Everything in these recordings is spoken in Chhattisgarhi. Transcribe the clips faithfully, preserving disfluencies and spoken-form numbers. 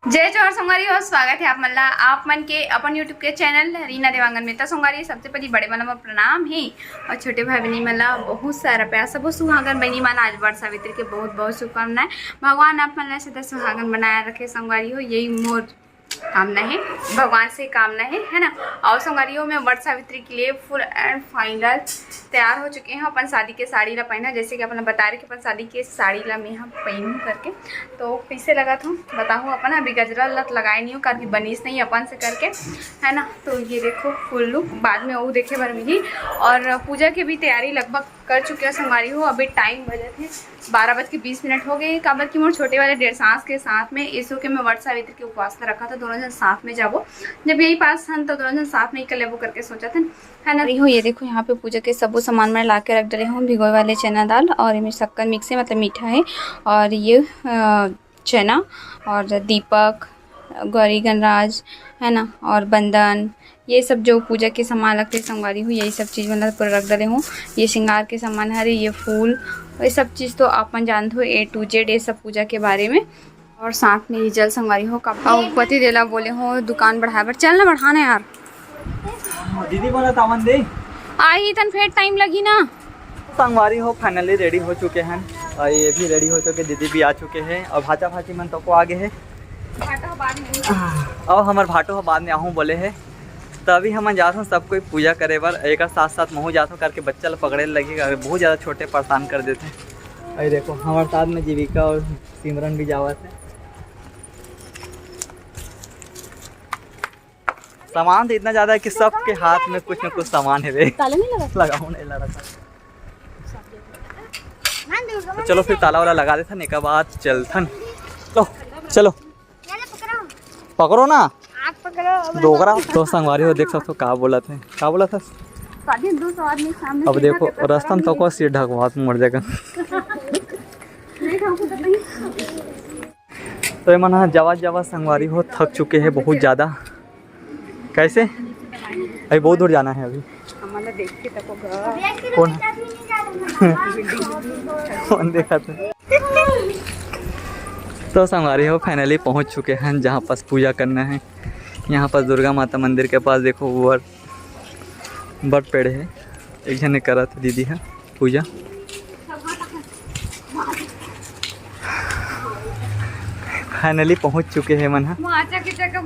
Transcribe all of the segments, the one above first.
जय जोहार संगवारी हो, स्वागत है आप मन ला, आप मन के अपन YouTube के चैनल रीना देवांगन में। तो संगवारी, सबसे पहली बड़े मन ला प्रणाम हे और छोटे भाई बहनी मन ला बहुत सारा प्यार। सबो सुहागन बहनी मन ला आज वट सावित्री के बहुत बहुत शुभकामनाएं। भगवान आप मन ला सदा सुहागन बनाए रखे संगवारी हो, यही मोर कामना है, भगवान से कामना है, है ना। और संगवारी हो, मैं वट सावित्री के लिए full and final तैयार हो चुके हैं अपन शादी के साड़ी ला पहना। जैसे कि अपन बता रहे कि अपन शादी के साड़ी ला मैं हम पहनू करके, तो कैसे लगा था बताओ अपन। अभी गजरा लत लगाए नहीं हूँ, काबर कि बनीस नहीं अपन से करके, है ना। तो ये देखो full look, बाद में वो देखे बर मिली। और पूजा की भी तैयारी लगभग कर चुके हैं संगवारी हो। अभी टाइम बजे थे बारह बज के बीस मिनट हो गए, काबर कि मोर छोटे वाले डेढ़ सास के साथ में इसो के मैं वट सावित्री के उपवास ला रखा था, दोनों जन साथ में जाबो। जब यही पास हन तो दोनों जन साथ में ही कर लेबो करके सोचा थे, है ना। रही हूँ, ये देखो, यहाँ पे पूजा के सबो सामान मैं ला के रख डरे हूँ। भिगोए वाले चना दाल और इमें शक्कर मिक्स है, मतलब मीठा है, और ये अ, चना और दीपक, गौरी गणराज, है ना, और बंदन, ये सब जो पूजा के सामान लगते संगवारी हो, यही सब चीज मतलब पूरा रख डरे हूँ। ये श्रृंगार के सामान हरे, ये फूल, ये सब चीज तो आप मन जानते हो, A to Z ये सब पूजा के बारे में। और साथ में ये जल संगवारी हो, कपड़ा पति देला बोले हो दुकान बढ़ाए बर, चल ना बढ़ाना यार। दीदी बोला तावन दे। आई तन फेर टाइम लगी ना। संगवारी हो, finally ready हो चुके हैं और ये भी ready हो चुके, दीदी भी आ चुके हैं और भाचा भाची मन तो को आगे है। भाटो बाद में। और हमार भाटो ह बाद में आहूँ बोले है। तो अभी हम जात हन सब कोई पूजा करे बर, एक साथ साथ महूँ जात हूँ करके बच्चा ला पकड़े लगे, बहुत ज़्यादा छोटे परेशान कर देते हैं। अरे देखो, हमारे साथ में जीविका और सिमरन भी जावत है। सामान तो इतना ज्यादा है कि सबके हाथ में कुछ ना कुछ सामान है रे। ताला नहीं लगा? लगाओ नहीं लगा था। तो चलो फिर ताला वाला लगा देथन, एक बाद चलथन। लो, चलो। पकड़ो ना। आप पकड़ो, अब डोकरा। तो संगवारी हो, देख सकते हो का बोला थे, का बोला था। शादी दो सौ आदमी सामने अब से देखो, ढक के रस्ता में पकड़ो तो को सीट ढकवा मर जाएगा। नहीं ढकू तो नहीं। तो ये मन ह जावा जावा संगवारी हो थक चुके हैं बहुत ज़्यादा। कैसे? अभी बहुत दूर जाना है अभी। हमन ला देख के तको घर। कौन? कौन देखा था? तो संगवारी हो, finally पहुंच चुके हैं जहाँ पास पूजा करना है। यहाँ पास दुर्गा माता मंदिर के पास देखो, वो बड़ पेड़ है, एक जने करत दीदी है पूजा। Finally पहुंच चुके हैं मन ह। माचा के जगह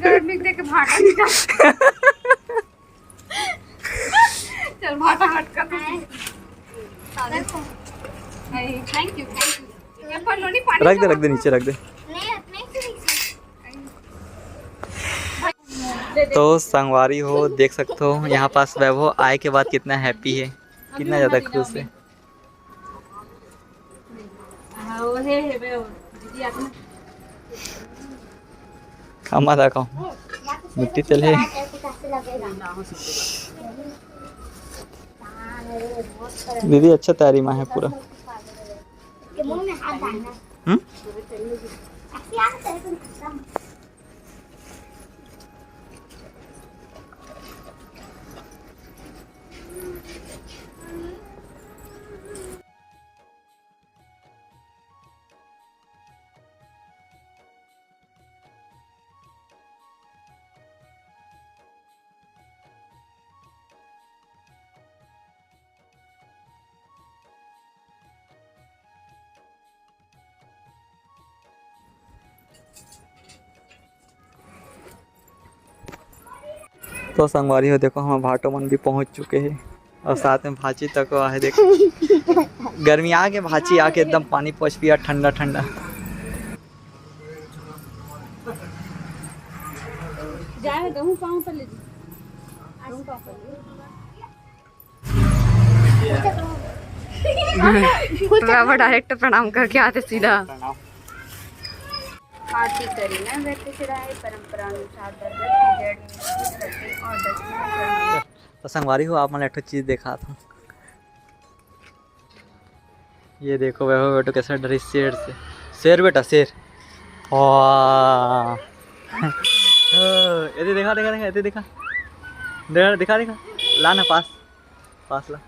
गर्मी देके भाटा निकाल। चल भाटा हट कर। Thank you, thank you. ये पर लोनी पानी रख दे, रख दे, नीचे रख दे। तो संगवारी हो, देख सकते हो यहाँ पास वैभव आए के बाद कितना happy है, कितना ज़्यादा खुश है। हाँ, वो है, है, वो दीदी आपने। कामा दा कहूँ, मिट्टी तेल है। दीदी अच्छा तैयारी में है पूरा। हम्म? तो संगवारी हो, देखो, हमर भाटो मन भी पहुंच चुके हैं और साथ में भाची तक आहे। देखो, गर्मी आगे, भाची आके एकदम पानी पहुंच पिया, ठंडा ठंडा। जाए तो हूँ पाँव पर ले जी। हूँ पाँव पर ले। बाबा direct प्रणाम करके आते सीधा। आरती करी ना घर के चढ़ाए, परंपरा अनुसार दरबार की जड़ में खुश रखे और दक्षिणा प्रणाम। तो संगवारी हो, आप मन एक ठो चीज देखा था। ये देखो वैभव बेटो कैसे डरी शेर से। शेर बेटा, शेर। वाह। ये देखा, देखा, देखा, ये देखा। देखा, दिखा, दिखा। ला ना पास। पास ला।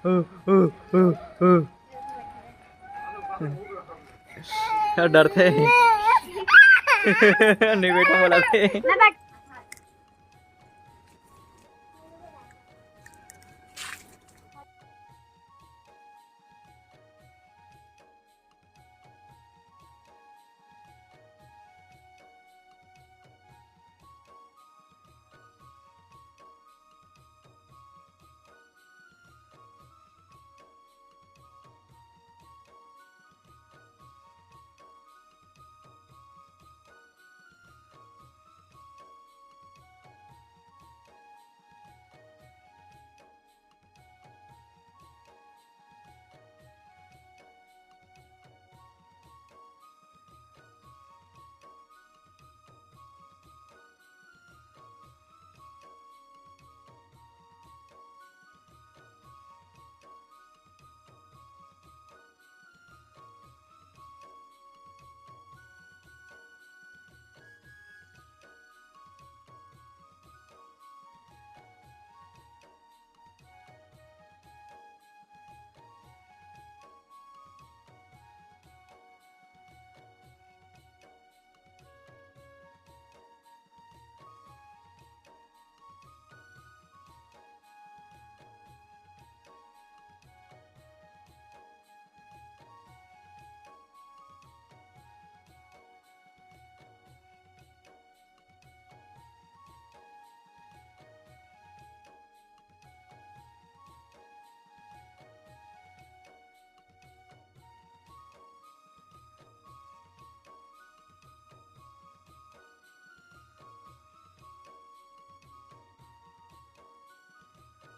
ओ, ओ, ओ, ओ। डरते हैं। नहीं बेटा बोला थे। मैं बैठ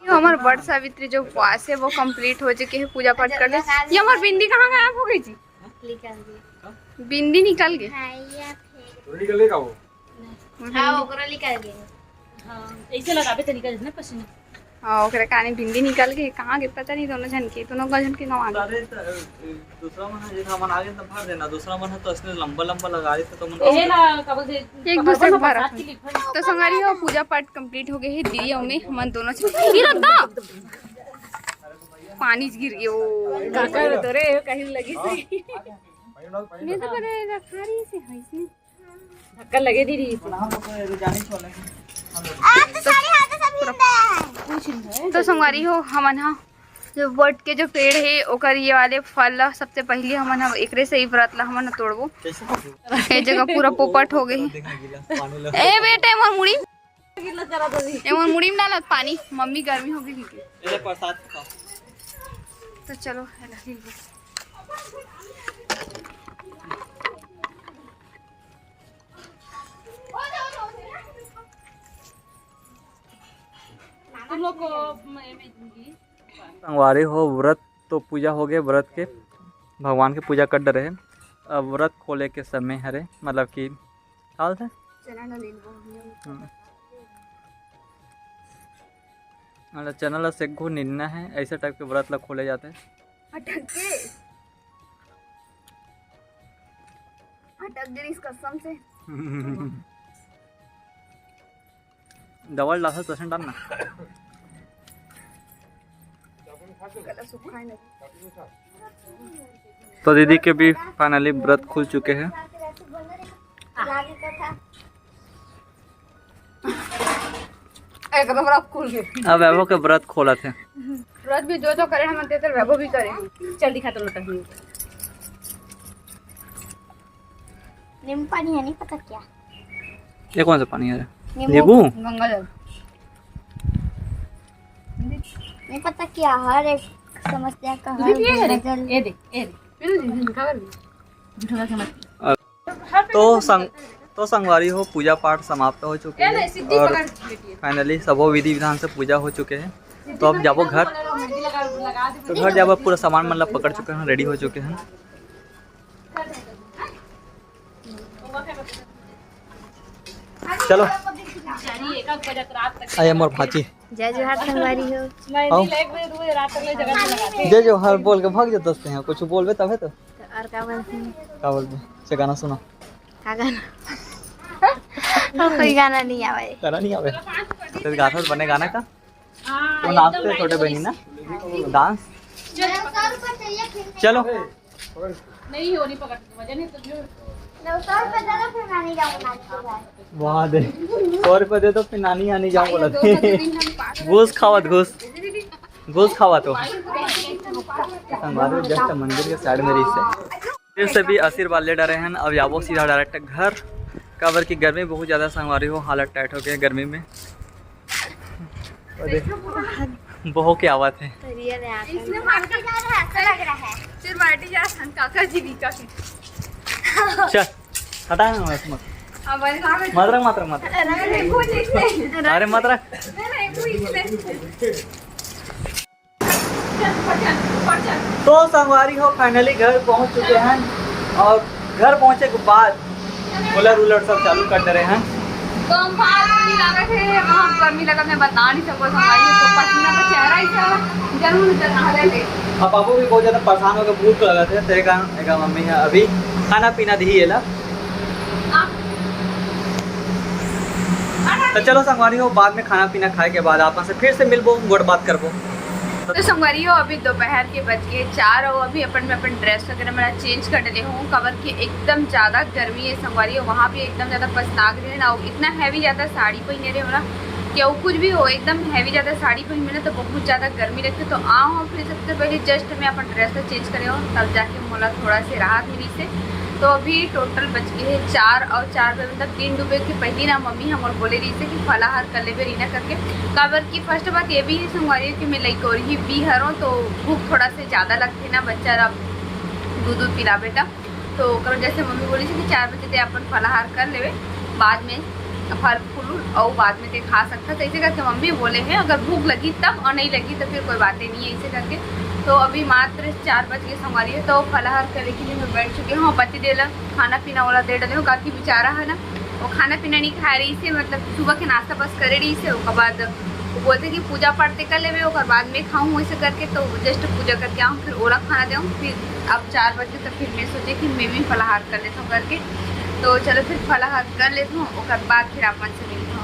ये हमर वट सावित्री जो उपवास है वो कंप्लीट हो चुके हैं, पूजा पाठ कर ले। ये हमर बिंदी कहाँ गायब हो गई जी? निकल गई। बिंदी निकल गई। हाँ, ये फेंक। तो निकल लेगा वो। हाँ, ओकरा निकल गई। हाँ, ऐसे लगाबे तो निकल ना पसीना। हाँ, ओकरे काने बिंदी निकल गई, कहाँ गई पता नहीं, दोनों झन के, दोनों झन के गंवा गई। अरे त, दूसरा मन है, जैसे हमन आगे त भर देना, दूसरा मन है तो इसने लंबा लंबा लगा देते तो मन ए ना, का बोलते, एक दूसरे के भरा। तो संगवारी हो, पूजा पाठ कंप्लीट हो गए है, दीदी अउ मैं, हमन दोनों झन, ये रख दा। पानी गिर गयो। काका रे तोरे कहीं लगी से। मैं तो करे रखा रही से है इसमें। धक्का लगे दीदी। आप तो सारे हाथ से सब हिल रहा है। तो संगवारी हो, हमन हा जो वट के जो पेड़ हे, ओकर ये वाले फल ला सबसे पहले हमन ह एकरे से ही व्रत ला हमन ह तोड़बो। कैसे? ए जगह पूरा पोपट हो गई। देखना गीला, पानी ला। ए बेटे, मोर मुड़ी, गिला करा दो जी। ए मोर मुड़ी में डालत पानी, मम्मी गर्मी हो गई। ए ले प्रसाद खा। तो चलो, है ना, ले लो। तुम लोग को मैं, मैं दूंगी। संगवारी हो, व्रत तो पूजा हो गए, व्रत के भगवान के पूजा कर डरे है। अब व्रत खोले के समय हरे, मतलब कि का बोलथे? चना ल लेन वो। हम्म। मतलब चना ला सेग्गो निन्ना है, ऐसे टाइप के व्रत ला खोले जाते हैं। अटक के। अटक गई इस कसम से। डबल डाल, दस डाल ना। तो दीदी के भी फाइनली व्रत खुल चुके हैं। एकदम व्रत खुल गए। अब वैभव के व्रत खोलत हे। व्रत भी जो जो करे हम तेतर वैभव भी करे। चल दिखा तो लोटा। नींबू पानी है, नहीं पता क्या। ये कौन सा पानी है? नींबू। नींबू? गंगा जल। नहीं पता क्या, हर एक समस्या का हल गंगा जल। ये देख, ये देख। झूठा के मत। तो संग, तो संगवारी हो, पूजा पाठ समाप्त हो चुके हैं और फाइनली सबो विधि विधान से पूजा हो चुके हैं। तो अब जाबो घर, तो घर जाबो, पूरा सामान मन ला पकड़ चुके हैं, रेडी हो चुके हैं। चलो। अरे मोर भाची। जय जोहार संगवारी हो। आओ। जय जोहार बोल के भाग जाते हैं, कुछ बोलबे तबे तो। तो और का बोलते हैं? का बोलबे? से गाना सुना। का गाना? और कोई गाना नहीं आवे। गाना नहीं आवे। तो गाना बने गाना का? वो नाचते छोटे बहनी ना, डांस। चलो। नहीं हो, नहीं पकड़, वजन है तो जो। दो सौ रुपये दे दो, फिर मैं नहीं जाऊँगा नानी के घर। वाह दे, सौ रुपये दे दो, फिर नानी यहाँ नहीं जाऊँ बोला। घूस खावत, घूस, घूस खावत हो। संगवारी हो, just मंदिर के side में रहिसे। फिर से भी आशीर्वाद ले डारे हैं। अब जाबो सीधा direct घर, काबर कि गर्मी बहुत ज़्यादा संगवारी हो, हालत tight हो गया गर्मी में। अरे, बहो के आवत है। इसने मार के जा रहा है, ऐसा लग रहा है। फिर माटी जा रहा है, काका जी भी काफी। चल, हटा ना, मत, मत। अब अरे, मार दे। मत रख, मत रख, मत रख। अरे, नहीं, कुछ इसने। अरे, मत रख। नहीं, नहीं, कुछ इसने। तो संगवारी हो, finally घर पहुंच चुके हैं और घर पहुंचे के बाद कूलर वूलर सब चालू कर दे रहे हैं। तो हम बाहर गर्मी लागत है, वहाँ गर्मी लगा, मैं बता नहीं सकूँ संगवारी हो, तो पसीना तो चेहरा ही सब जरूर निकल रहा है। अब बाबू भी बहुत ज़्यादा परेशान हो गए, भूख लगा थे, तो एक, एक मम्मी है अभी खाना पीना दी एला। तो चलो संगवारी हो, बाद में खाना पीना खाए के बाद आप से फिर से मिलबो, गोठ बात करबो। तो संगवारी हो, अभी दोपहर के बज गए चार और अभी अपन में अपन ड्रेस वगैरह मेरा चेंज कर डले हूँ, काबर कि एकदम ज़्यादा गर्मी है संगवारी हो, वहाँ भी एकदम ज़्यादा पसीना आ रहे ना, इतना हैवी ज़्यादा साड़ी पहने रहे हो ना कि वो कुछ भी हो, एकदम हैवी ज़्यादा साड़ी पहन में ना तो बहुत ज़्यादा गर्मी लगती है। तो आओ हम फिर सबसे पहले जस्ट मैं अपन ड्रेस चेंज करे हूँ, तब जाके मोला थोड़ा से राहत मिली से। तो अभी टोटल बज गए है चार और चार बजे, मतलब दिन डूबे के पहली ना मम्मी हमर बोले रही से कि फलाहार कर लेबे रीना करके, काबर कि फर्स्ट बात ये भी है संगवारी कि मैं लइका और ही भी हरों, तो भूख थोड़ा से ज़्यादा लगती ना बच्चा ला दूध दूध पिलाबे तब। तो ओकर वजह से मम्मी बोली थी कि चार बजे ते अपन फलाहार कर लेबे, बाद में फल फूल और बाद में ते खा सकता। तो ऐसे करके मम्मी बोले हैं, अगर भूख लगी तब और नहीं लगी तो फिर कोई बातें नहीं है, ऐसे करके। तो अभी मात्र चार बज के संगवारी है, तो फलाहार करे के लिए मैं बैठ चुकी हूँ। पति देला खाना पीना वाला दे डले हूँ, काकि बेचारा है ना, वो खाना पीना नहीं खा रही से, मतलब सुबह के नाश्ता बस करे रही से, ओकर बाद वो बोलते कि पूजा पाठ ते कर लेबे, ओकर बाद में खाऊँ, ऐसे करके। तो जस्ट पूजा करके आऊँ, फिर ओला खाना दे, फिर अब चार बजे तो फिर मैं सोचे कि मैं भी फलाहार कर लेता हूँ करके। तो चलो फिर फलाहार कर लेता हूँ, ओकर बाद फिर आप मन से मिलते हैं।